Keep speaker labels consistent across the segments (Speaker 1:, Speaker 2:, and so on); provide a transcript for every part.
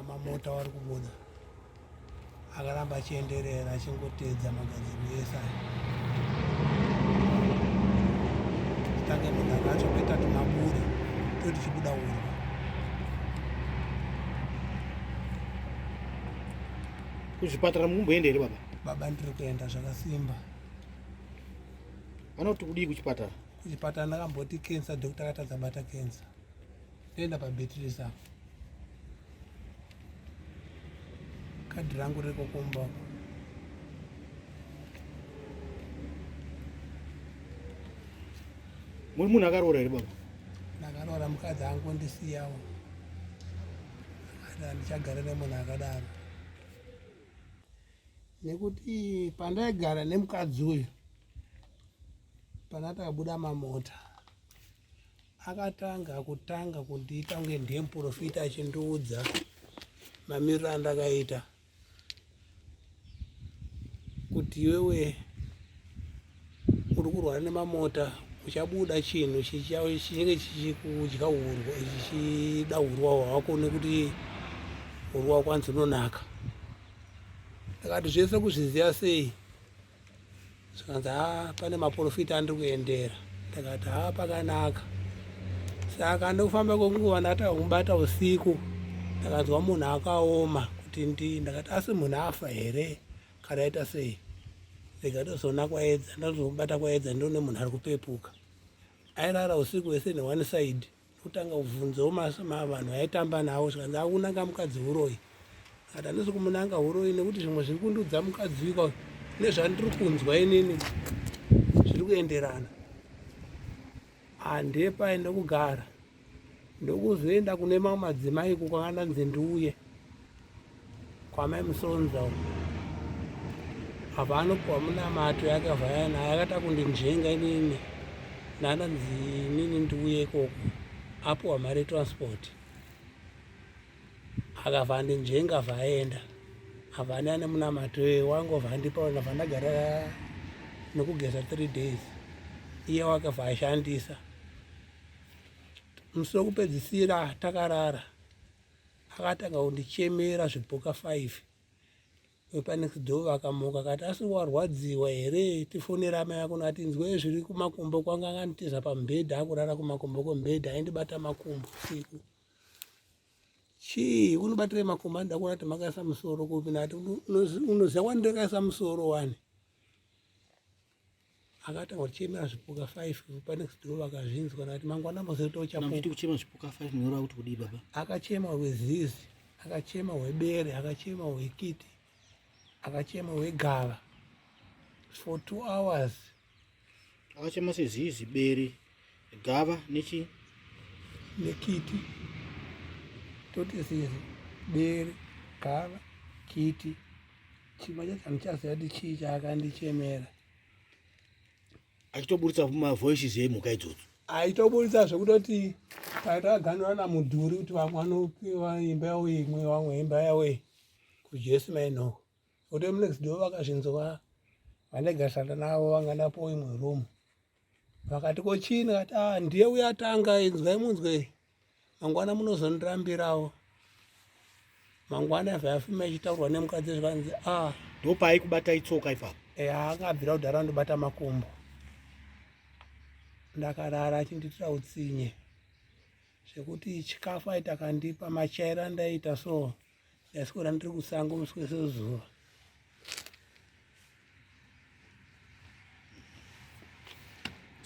Speaker 1: Amamota wari kubuda akaramba achienderera achingoteedza magadziriro ese aya tange munhu akacho kuita tumaburi totichibuda urwa.
Speaker 2: Kuzvipatara mukumboenda here baba?
Speaker 1: Baba ndiri kuenda zvakasimba.
Speaker 2: Vanoti kudii kuchipatara?
Speaker 1: Kuchipatara ndakamboti cancer, doctor akatadza bata cancer. Ndoenda paBeatrice apo. Kadhi rangu riko kumba.
Speaker 2: Muri munhu akaroora here baba?
Speaker 1: Ndakaroora mukadzi angondisiyawo. Akati handichagara nemunhu akadaro. Nekuti pandaigara nemukadzi uyu pana takabuda mamota akatanga kutanga kundiita kunge ndiye muprofita achindiudza mamiriro andakaita kuti iwewe uri kurwara nemamota uchabuda chinhu chinenge chichikudya urwa chichida urwa hwako nekuti urwa kwanzi unonaka. Ndakati zvese kuzviziva sei? Zvikanzi haa pane maprofita andiri kuendera. Ndakati haa pakanaka. Saka ndokufamba kwenguva ndatanga kumubata usiku ndakanzwa munhu akaoma kuti ndi ndakati asi munhu afa here kana aita sei rega tozoona kwaedza ndazomubata kwaedza ndone munhu ari kupepuka airara usiku hwese neone side kutanga kubvunzawo vanhu vaitamba navo zvikanzi akunanga mukadzi huroyi ati handisi kumunanga huroyi nekuti zvimwe zviri kundiudza mukadzi uyu nezvandiri kunzwa inini zviri kuenderana handepai ndokugara ndokuzoenda kune mamwe madzimai uko kwanga ndanzi ndiuye kwamai musonza uko apa anopuwa munamato yakavhaya naye akata kundinzvenga inini ndandanzi inini ndiuye ikoko apuwa mari yetransport akabva andinzvenga abva aenda abva ane ane munamato wangu abva andipa ndabva ndagara nokugeza three days iye wakabva ashandisa musi wekupedzisira takarara akatanga kundichemera zvipuka 5 wepanext door vakamuka akati asi warwadziwa here tifonera amai vako nati nzwe zviri kumakumbo kwanga akanditiza pamubhedha akurara kumakumbo kwemubhedha aindibata makumbo usiku chii unobatira makumbo anoda kuona kuti makaisa musoro kupi nati unoziva wandakaisa musoro wani akatanga kuchemera zvipuka 5 panext door vakazvinzwa nati mangwana mozoita uchapupu
Speaker 2: kuchema zvipuka 5 munoreva kuti kudii baba
Speaker 1: akachema hwezizi akachema hwebere akachema hwekiti akachema hwegava for 2 hours
Speaker 2: akachema sezizi bere gava nechi
Speaker 1: nekiti toti zizi bere gava kiti Chimwe chacho handichaziva kuti chii chaakandichemera.
Speaker 2: Achitoburitsa mavoices emhuka idzodzo.
Speaker 1: Aitoburitsa zvekutoti takaganurana mudhuri kuti vamwe vanopiwa imba yavo imwe vamwe imba yavo iyi kuJesu Mainoko. Kuti munext door vakazvinzwa vandegarisana navo vanga ndapiwa imwe room. Vakati ko chii ndikati ah ndiye uya atanga inzwai munzwe mangwana munozondirambirawo mangwana yabva yafuma ichitaurwa nemukadzi zvikanzi a ah.
Speaker 2: ndopaaikubata itsoka ipapo
Speaker 1: eya akabvira kudhara andobata makumbo ndakarara achindiitira utsinye zvekuti chikafu aiti akandipa machaira andaiita so ndaiswera ndiri kusango musi wese zuva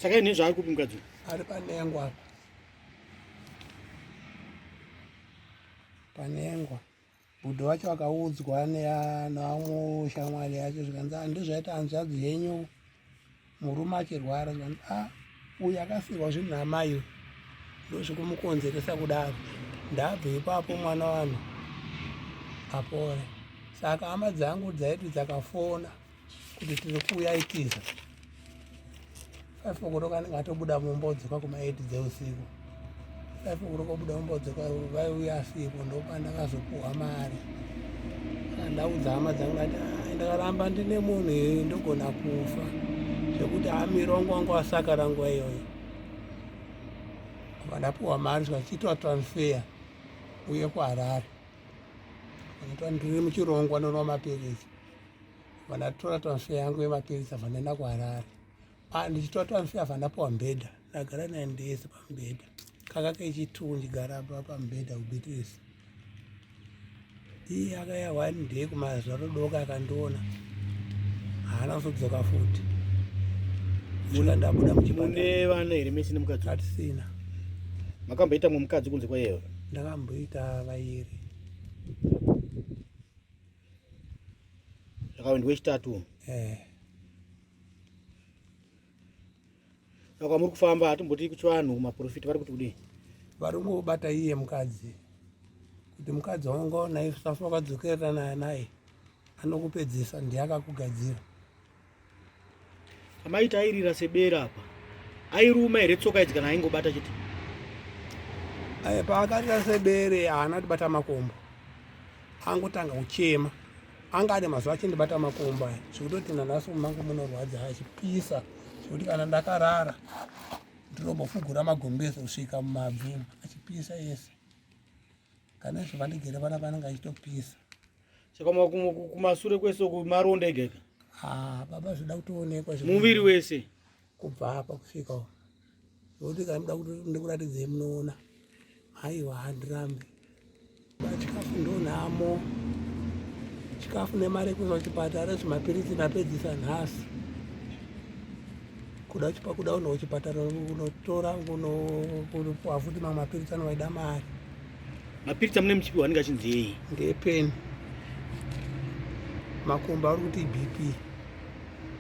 Speaker 2: Saka ini zvaari kupi mukadzi?
Speaker 1: Ari panengwa apa. Panengwa. Bhudhi wacho akaudzwa neamwe shamwari yacho zvikanzi ah, ndozvaita hanzvadzi yenyu murume achirwara zvikanzi a ah, uyu akasirwa zvinhu naamai uyu ndozvikumukonzeresa kudaro ndabve ipapo mwana wanhu apore saka hama dzangu dzaiti dzakafona kuti tiri kuuya itiza 5 o'clock anenge atobuda mumba odzoka kuma 8 dzeusiku 5 o'clock obuda mumba odzoka vaiuya asipo ndopandakazopuhwa mari ndaudza hama dzangu ndati ah, ndakaramba ndine munhu iyoyo ndogona kufa zvekuti amiro wangu wangu asakara nguva iyoyo vandapuhwa mari zvachiitwa transfer uye kuharare. Vanotwa ndiri muchirongwa nonwa mapiritsi. Vandatora transfer yangu yemapiritsi abva ndaenda kuHarare. Ah, ndichitora transfer abva ndapiwa mubhedha. Ndagara naye ndese pamubhedha. Kaka kechitu ndigara pamubhedha kuBeatrice. Iye akaya one day kumazuva rodoka akandiona. Haana kuzodzoka futi. Kusvika ndabuda muchipatara.
Speaker 2: Mune vana here mese nemukadzi?
Speaker 1: Hatisina.
Speaker 2: Makamboita mumwe mukadzi kunze kwaiyeyo?
Speaker 1: Ndakamboita vairi.
Speaker 2: Saka ndi wechitatu.
Speaker 1: Eh.
Speaker 2: Saka muri kufamba hatimboti kuchivanhu kumaprofita vari kuti kudii?
Speaker 1: Vari kungobata iye mukadzi. Kuti mukadzi wanga naye usafa wakadzokerana naye anokupedzisa ndiye akakugadzira.
Speaker 2: Amaiti airira sebere apa. Airuma here tsoka idzi kana aingobata chete?
Speaker 1: Aye paakarira sebere haana kutibata makumbo. Angotanga kuchema. Anga ane mazuva achindibata makumbo aya zvekutoti nanhasi mangu munorwadza achipisa zvekuti kana ndakarara ndinombofugura magumbeze kusvika mumabvi achipisa ese. Kana izvo vandigere panapa anenge achitopisa.
Speaker 2: Saka kumasure kwese uku maronda ega ega?
Speaker 1: Ah, baba zvoda kutoonekwa
Speaker 2: muviri wese
Speaker 1: kubva apa kusvika uko. Nokuti kana muda kuti ndikuratidzei munoona. Haiwa handirambi. Chikafu ndonhamo. Chikafu nemari yekuenda kuchipatara zvimapiritsi ndapedzisa nhasi. Kuda chipa kuda uno kuchipatara unotora unopuwa futi mamwe mapiritsi anovaida mari.
Speaker 2: Mapiritsi amune muchipiwa anenge achinzi yei?
Speaker 1: Ndeepeni. Makumbo ari kuti BP.